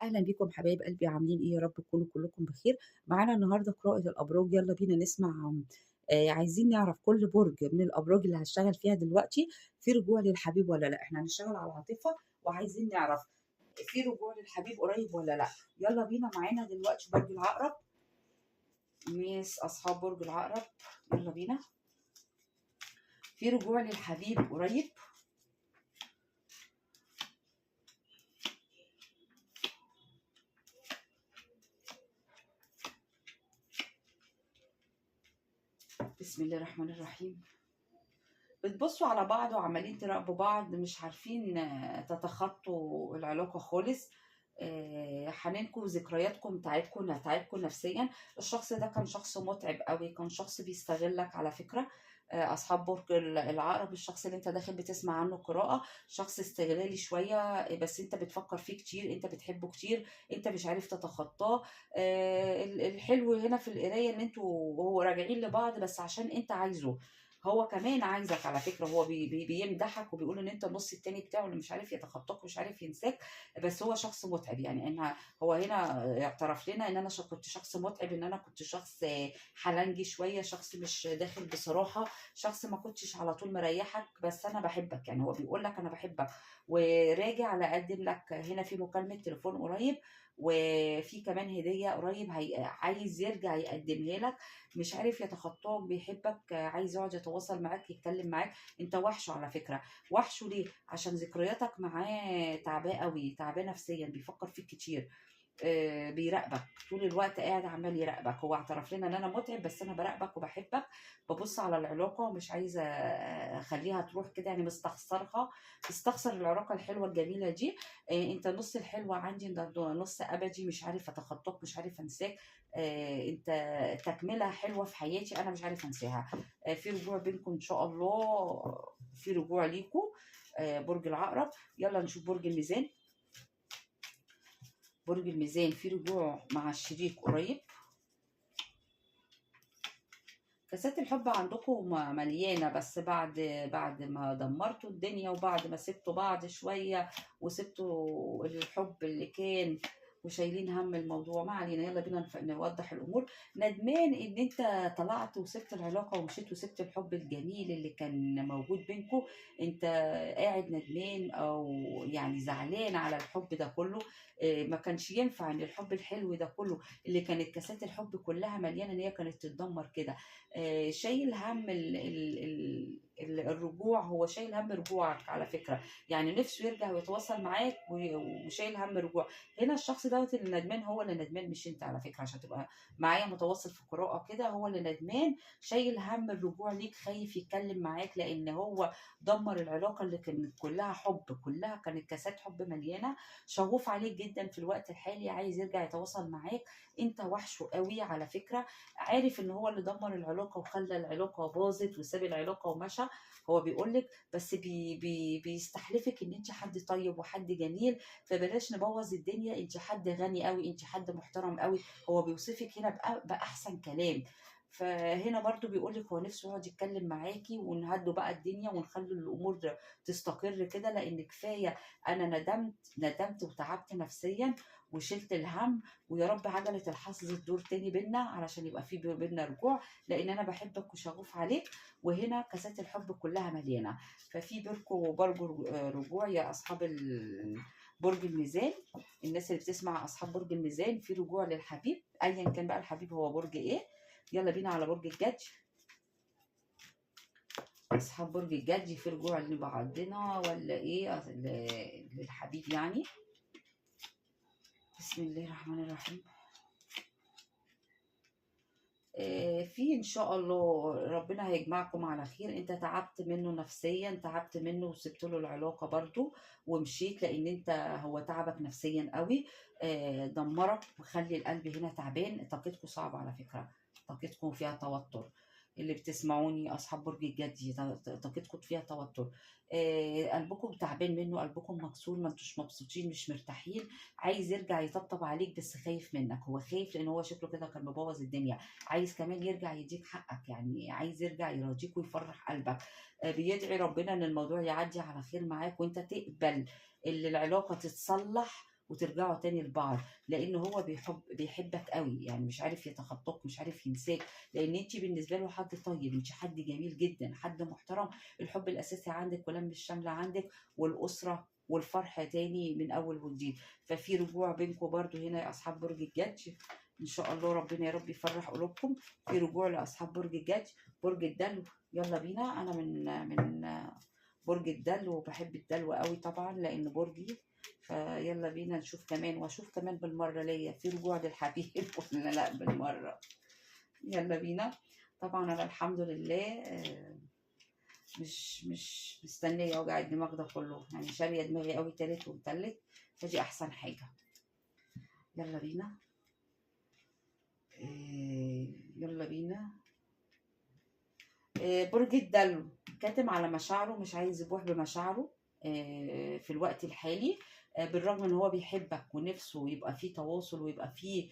أهلا بيكم حبايب قلبي، عاملين إيه؟ يا رب تكونوا كلكم بخير. معانا النهارده قراءة الأبراج، يلا بينا نسمع. عايزين نعرف كل برج من الأبراج اللي هشتغل فيها دلوقتي في رجوع للحبيب ولا لا. احنا هنشتغل على العاطفة وعايزين نعرف في رجوع للحبيب قريب ولا لا. يلا بينا، معانا دلوقتي برج العقرب، ناس أصحاب برج العقرب، يلا بينا. في رجوع للحبيب قريب؟ بسم الله الرحمن الرحيم. بتبصوا على بعض وعمالين تراقبوا بعض، مش عارفين تتخطوا العلاقة خالص. حنينكم وذكرياتكم تعبكم نفسيا. الشخص ده كان شخص متعب قوي، كان شخص بيستغلك على فكرة. أصحاب برج العقرب، الشخص اللي انت داخل بتسمع عنه قراءة شخص استغلالي شوية، بس انت بتفكر فيه كتير، انت بتحبه كتير، انت مش عارف تتخطاه. الحلو هنا في القراية ان انتوا وهو راجعين لبعض، بس عشان انت عايزه، هو كمان عايزك على فكرة. هو بيمدحك وبيقول ان انت النص التاني بتاعه اللي مش عارف يتخطاك ومش عارف ينساك، بس هو شخص متعب. يعني ان هو هنا اعترف لنا ان انا كنت شخص متعب، ان انا كنت شخص حلنجي شوية، شخص مش داخل بصراحة، شخص ما كنتش على طول مريحك، بس انا بحبك. يعني هو بيقول لك انا بحبك وراجع لاقدم لك. هنا في مكالمة تليفون قريب، وفي كمان هدية قريب عايز يرجع يقدمها لك، مش عارف يتخطاك، بيحبك، عايز يقعد يتواصل معاك، يتكلم معاك. انت وحشة على فكرة. وحشة ليه؟ عشان ذكرياتك معاه تعباه قوي، تعباه نفسيا، بيفكر فيك كتير، بيراقبك طول الوقت، قاعد عمال يراقبك. هو اعترف لنا ان انا متعب، بس انا براقبك وبحبك، ببص على العلاقة ومش عايزه اخليها تروح كده، يعني مستخسرها، مستخسر العلاقة الحلوة الجميلة دي. انت نص الحلوة عندي، انت نص ابدي، مش عارف اتخطاك، مش عارف انساك. انت تكمله حلوة في حياتي، انا مش عارف انساها. في رجوع بينكم ان شاء الله، في رجوع ليكم. برج العقرب. يلا نشوف برج الميزان. برج الميزان في رجوع مع الشريك قريب. كاسات الحب عندكم مليانة، بس بعد ما دمرتوا الدنيا وبعد ما سبتوا بعض شوية وسبتوا الحب اللي كان وشايلين هم الموضوع. ما علينا، يلا بينا نوضح الامور. ندمان ان انت طلعت وسبت العلاقة ومشيت وسبت الحب الجميل اللي كان موجود بينكم. انت قاعد ندمان او يعني زعلان على الحب ده كله. ما كانش ينفع ان الحب الحلو ده كله اللي كانت كاسات الحب كلها مليانة ان هي كانت تتدمر كده. شايل هم الرجوع، هو شايل هم رجوعك على فكرة، يعني نفسه يرجع ويتواصل معاك وشايل هم رجوع. هنا الشخص دوت اللي ندمان، هو اللي ندمان مش انت على فكرة، عشان تبقى معايا متواصل في القراءة كده. هو اللي ندمان، شايل هم الرجوع ليك، خايف يتكلم معاك لان هو دمر العلاقة اللي كانت كلها حب، كلها كانت كاسات حب مليانة. شغوف عليك جدا في الوقت الحالي، عايز يرجع يتواصل معاك. انت وحشة قوي على فكرة، عارف ان هو اللي دمر العلاقة وخلى العلاقة باظت وساب العلاقة ومشى. هو بيقولك بس بي بي بيستحلفك ان انت حد طيب وحد جميل، فبلاش نبوظ الدنيا، انت حد غني قوي، انت حد محترم قوي. هو بيوصفك هنا باحسن كلام. فهنا برضو بيقولك هو نفسه يقعد يتكلم معاكي ونهدوا بقى الدنيا ونخلي الامور تستقر كده، لان كفاية انا ندمت وتعبت نفسيا وشلت الهم، ويا رب عجله الحظ تدور تاني بينا علشان يبقى في بينا رجوع، لان انا بحبك وشغوف عليك. وهنا كاسات الحب كلها مليانة، ففي بينكم برضو رجوع يا اصحاب برج الميزان. الناس اللي بتسمع اصحاب برج الميزان في رجوع للحبيب، ايا كان بقى الحبيب هو برج ايه. يلا بينا على برج الجدي. اصحاب برج الجدي في رجوع لبعضنا ولا ايه للحبيب يعني؟ بسم الله الرحمن الرحيم. في ان شاء الله ربنا هيجمعكم على خير. انت تعبت منه نفسيا، تعبت منه وسبت له العلاقة برضو ومشيت، لان انت هو تعبك نفسيا قوي، دمرك وخلي القلب هنا تعبان. طاقتكم صعبة على فكرة، طاقتكم فيها توتر. اللي بتسمعوني اصحاب برج الجدي طاقتكم فيها توتر، قلبكم تعبان منه، قلبكم مكسور، ما انتوش مبسوطين، مش مرتاحين. عايز يرجع يطبطب عليك بس خايف منك، هو خايف لان هو شكله كده كان مبوظ الدنيا. عايز كمان يرجع يديك حقك، يعني عايز يرجع يراضيك ويفرح قلبك. بيدعي ربنا ان الموضوع يعدي على خير معاك وانت تقبل ان العلاقة تتصلح وترجعوا تاني لبعض، لان هو بيحبك قوي، يعني مش عارف يتخطاك، مش عارف ينساك، لان انت بالنسبة له حد طيب، انت حد جميل جدا، حد محترم. الحب الاساسي عندك ولم الشمل عندك، والاسرة والفرح تاني من اول وجديد. ففي رجوع بينكم برضو هنا يا اصحاب برج الجدي، ان شاء الله ربنا يا رب يفرح قلوبكم. في رجوع لاصحاب برج الجدي. برج الدلو، يلا بينا. انا من برج الدلو وبحب الدلو قوي طبعا لان برجي، فيلا بينا نشوف كمان، واشوف كمان بالمرة ليا في رجوع للحبيب ولا لا بالمرة. يلا بينا. طبعا انا الحمد لله مش مستنيه وجع الدماغ ده كله، يعني شاريه دماغي قوي تالت ومتلت، فدي احسن حاجة. يلا بينا. يلا بينا. برج الدلو كاتم على مشاعره، مش عايز يبوح بمشاعره في الوقت الحالي، بالرغم ان هو بيحبك ونفسه يبقى فيه تواصل ويبقى فيه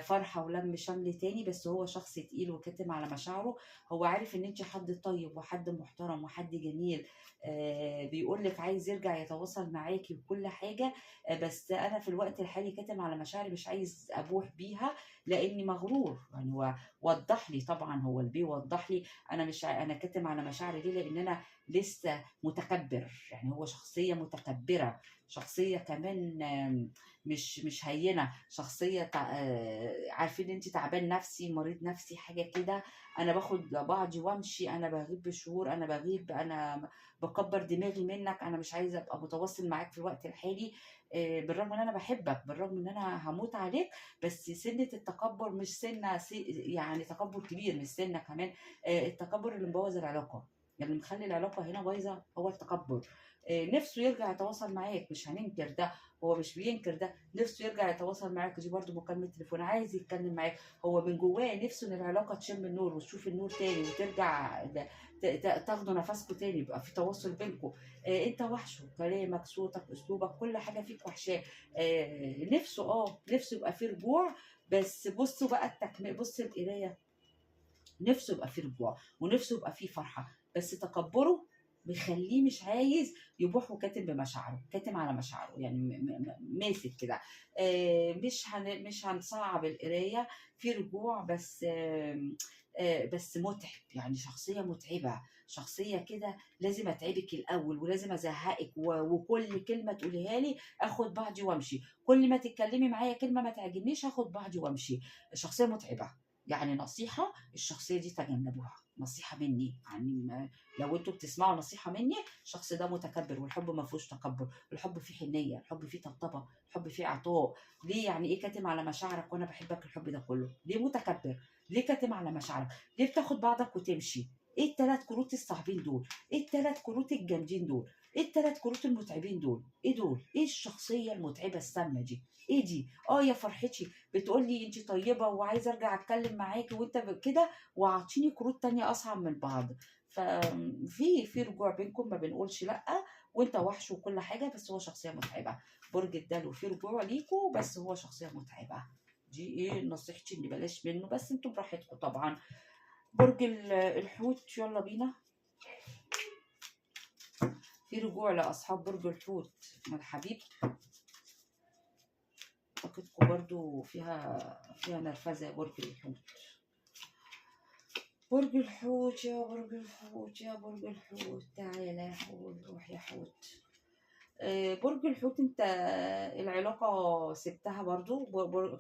فرحة ولم شمل تاني، بس هو شخص تقيل وكاتم على مشاعره. هو عارف ان انت حد طيب وحد محترم وحد جميل، بيقول لك عايز يرجع يتواصل معاكي وكل حاجة، بس انا في الوقت الحالي كاتم على مشاعري، مش عايز ابوح بيها لاني مغرور. يعني هو وضح لي طبعا، هو البي وضح لي انا مش انا كاتم على مشاعري ليه؟ لان انا لسه متكبر. يعني هو شخصية متكبرة، شخصية كمان مش هينة، شخصية عارفين ان انت تعبان نفسي، مريض نفسي، حاجة كده. انا باخد بعضي وامشي، انا بغيب بشهور، انا بغيب، انا بكبر دماغي منك، انا مش عايزة ابقى متواصل معاك في الوقت الحالي، بالرغم ان انا بحبك، بالرغم ان انا هموت عليك، بس سنة التكبر مش سنة يعني تكبر كبير، مش سنة كمان، التكبر اللي مبوظ العلاقة، يعني اللي مخلي العلاقة هنا بايظة هو التكبر. نفسه يرجع يتواصل معاك، مش هننكر ده، هو مش بينكر ده، نفسه يرجع يتواصل معاك. دي برده مكالمة تليفون، عايز يتكلم معاك، هو من جواه نفسه ان العلاقة تشم النور وتشوف النور تاني وترجع تاخدوا نفسكم تاني، يبقى في تواصل بينكم. انت وحشة، كلامك، صوتك، اسلوبك، كل حاجة فيك وحشاه. نفسه نفسه يبقى في رجوع، بس بصوا بقى التكميل، بص القراية، نفسه يبقى في رجوع ونفسه يبقى في فرحه، بس تكبره بيخليه مش عايز يبوح وكاتم بمشاعره، كاتم على مشاعره، يعني ماسك كده. مش هنصعب القراية، في رجوع بس بس متعب، يعني شخصية متعبة، شخصية كده لازم اتعبك الاول ولازم ازهقك، وكل كلمة تقوليها لي اخد بعضي وامشي، كل ما تتكلمي معايا كلمة ما تعجبنيش اخد بعضي وامشي. شخصية متعبة، يعني نصيحة الشخصية دي تجنبوها، نصيحة مني، يعني لو انتوا بتسمعوا نصيحة مني، الشخص ده متكبر، والحب ما فيهوش تكبر، الحب فيه حنيه، الحب فيه طبطبة، الحب فيه عطاء. ليه يعني ايه كاتم على مشاعرك وانا بحبك الحب ده كله؟ ليه متكبر؟ ليه كاتم على مشاعرك؟ ليه بتاخد بعضك وتمشي؟ ايه الثلاث كروت الصعبين دول؟ ايه الثلاث كروت الجامدين دول؟ ايه الثلاث كروت المتعبين دول؟ ايه دول؟ ايه الشخصية المتعبه السامة دي؟ ايه دي؟ يا فرحتي بتقول لي انت طيبة وعايزه ارجع اتكلم معاكي وانت كده، وعطيني كروت تانية اصعب من بعض. ففي رجوع بينكم، ما بنقولش لا، وانت وحش وكل حاجة، بس هو شخصية متعبة. برج الدلو في رجوع ليكوا، بس هو شخصية متعبة. دي ايه نصيحتي، ان بلاش منه، بس انتوا براحتكم طبعا. برج الحوت، يلا بينا. في رجوع لاصحاب برج الحوت من الحبيب، طاقتكم برضو فيها نرفزه يا برج الحوت. برج الحوت يا برج الحوت يا برج الحوت، تعالى يا حوت، روح يا حوت. برج الحوت انت العلاقة سبتها برضو،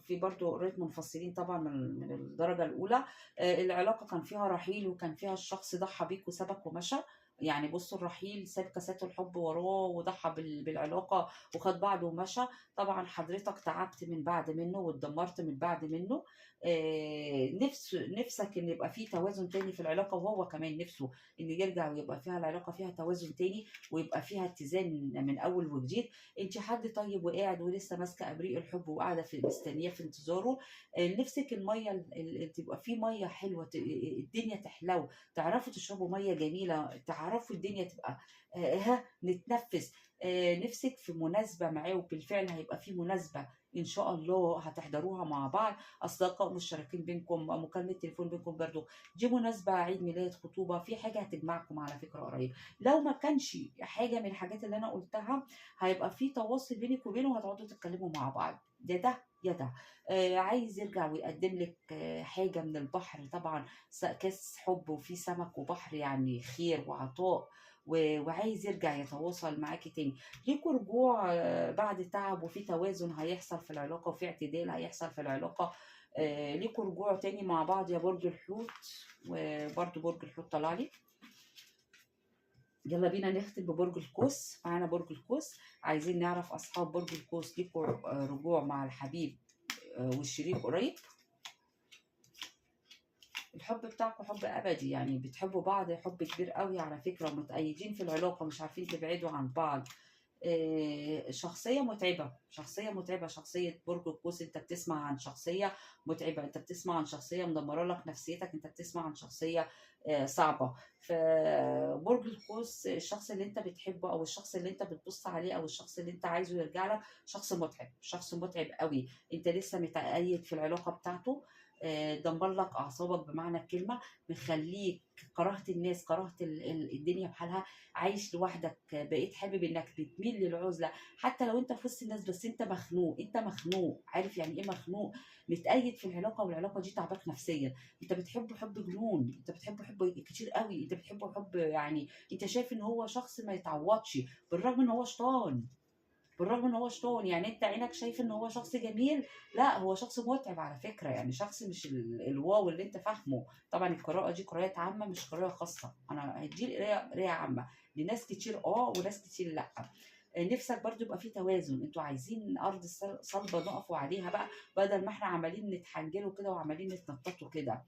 في برضو قريت منفصلين طبعا من الدرجة الأولى. العلاقة كان فيها رحيل، وكان فيها الشخص ضحى بيك وسابك ومشى. يعني بصوا الرحيل ساب كاسات الحب وراه وضحى بالعلاقة وخد بعضه ومشى. طبعا حضرتك تعبت من بعد منه واتدمرت من بعد منه. نفسك ان يبقى فيه توازن تاني في العلاقة، وهو كمان نفسه ان يرجع ويبقى فيها العلاقة فيها توازن تاني ويبقى فيها اتزان من اول وجديد. انت حد طيب وقاعد ولسه ماسكة ابريق الحب وقاعدة في مستنية في انتظاره. نفسك المية تبقى فيه مية حلوة، الدنيا تحلو، تعرفوا تشربوا مية جميلة، تعرفوا الدنيا تبقى ها نتنفس. نفسك في مناسبة معاه، وبالفعل هيبقى في مناسبة ان شاء الله هتحضروها مع بعض، اصدقاء مشتركين بينكم، مكالمة تليفون بينكم برضو، دي مناسبة، عيد ميلاد، خطوبه، في حاجة هتجمعكم على فكرة قريب. لو ما كانش حاجة من الحاجات اللي انا قلتها هيبقى في تواصل بينك وبينه وهتقعدوا تتكلموا مع بعض، يا ده يا ده. عايز يرجع ويقدم لك حاجة من البحر، طبعا كاس حب وفي سمك وبحر، يعني خير وعطاء، وعايز يرجع يتواصل معاكي تاني. ليكوا رجوع بعد تعب، وفي توازن هيحصل في العلاقة، وفي اعتدال هيحصل في العلاقة. ليكوا رجوع تاني مع بعض يا برج الحوت، وبرده برج الحوت طلع لي. يلا بينا نختم ببرج القوس. معانا برج القوس، عايزين نعرف اصحاب برج القوس ليكوا رجوع مع الحبيب والشريك قريب. الحب بتاعكم حب ابدي، يعني بتحبوا بعض حب كبير قوي على فكرة، ومتأيدين في العلاقة، مش عارفين تبعدوا عن بعض. شخصية متعبة، شخصية متعبة، شخصية برج القوس. انت بتسمع عن شخصية متعبة، انت بتسمع عن شخصية مدمرة لك نفسيتك، انت بتسمع عن شخصية صعبة. فبرج القوس الشخص اللي انت بتحبه، او الشخص اللي انت بتبص عليه، او الشخص اللي انت عايزه يرجع لك، شخص متعب، شخص متعب قوي. انت لسه متأيد في العلاقة بتاعته، دمر لك اعصابك بمعنى الكلمة، مخليك كرهت الناس، كرهت الدنيا بحالها، عايش لوحدك، بقيت حابب انك بتميل للعزله حتى لو انت في وسط الناس، بس انت مخنوق، انت مخنوق. عارف يعني ايه مخنوق؟ متأيد في العلاقة، والعلاقة دي تعباك نفسيا. انت بتحبه حب جنون، انت بتحبه حب كتير قوي، انت بتحبه حب، يعني انت شايف ان هو شخص ما يتعوضش، بالرغم ان هو شيطان، بالرغم ان هو شيطان. يعني انت عينك شايف ان هو شخص جميل، لا هو شخص متعب على فكرة، يعني شخص مش الواو اللي انت فاهمه. طبعا القراءة دي قراءة عامة مش قراءة خاصة، انا هدي قراءة عامة لناس كتير وناس كتير لا. نفسك برضو يبقى في توازن، انتوا عايزين ارض صلبه نقفوا عليها بقى، بدل ما احنا عمالين نتحنجلوا كده وعمالين نتنططوا كده.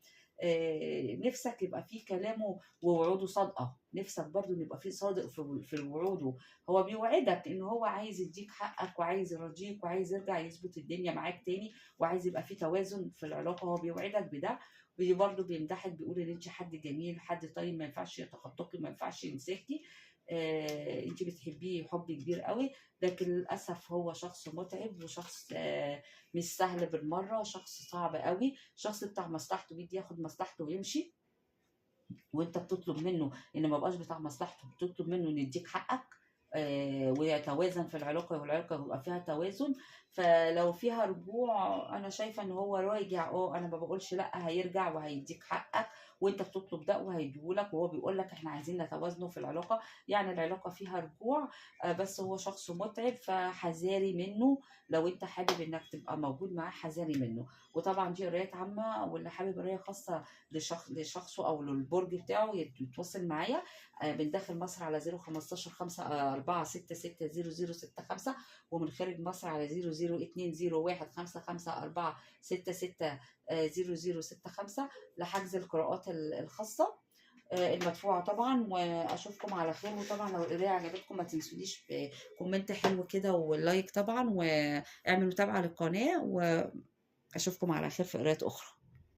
نفسك يبقى فيه كلامه ووعوده صادقة، نفسك برضو ان يبقى فيه صادق في وعوده. هو بيوعدك ان هو عايز يديك حقك، وعايز يرضيك، وعايز يرجع يظبط الدنيا معاك تاني، وعايز يبقى فيه توازن في العلاقة، هو بيوعدك بده. برضه بيمدحك، بيقول ان انت حد جميل، حد طيب، ما ينفعش يتخطاكي، ما ينفعش ينساكي. انت بتحبيه حب كبير قوي، لكن للاسف هو شخص متعب، وشخص مش سهل بالمرة، شخص صعب قوي، شخص بتاع مصلحته، بيدي ياخد مصلحته ويمشي، وانت بتطلب منه ان ما بقاش بتاع مصلحته، بتطلب منه ان يديك حقك ويتوازن في العلاقة، والعلاقة يبقى فيها توازن. فلو فيها رجوع انا شايفه ان هو راجع، انا ما بقولش لا، هيرجع وهيديك حقك، وانت بتطلب ده وهيديهولك، وهو بيقول لك احنا عايزين نتوازنوا في العلاقة، يعني العلاقة فيها رجوع، بس هو شخص متعب، فحذاري منه. لو انت حابب انك تبقى موجود معاه حذاري منه. وطبعا دي قرايات عامة، واللي حابب قرايه خاصة لشخصه او للبرج بتاعه يتواصل معايا. من داخل مصر على 015 5 4 6 6 0 0 6 5، ومن خارج مصر على 0 0 2 0 1 5 5 4 6 6 0 0 6 5 لحجز القراءات الخاصة المدفوعة طبعا. واشوفكم على خير. وطبعا لو القراية عجبتكم ما تنسونيش ب comment حلو كده وال like طبعا، واعملوا متابعة للقناة، واشوفكم على خير في قراءات اخرى.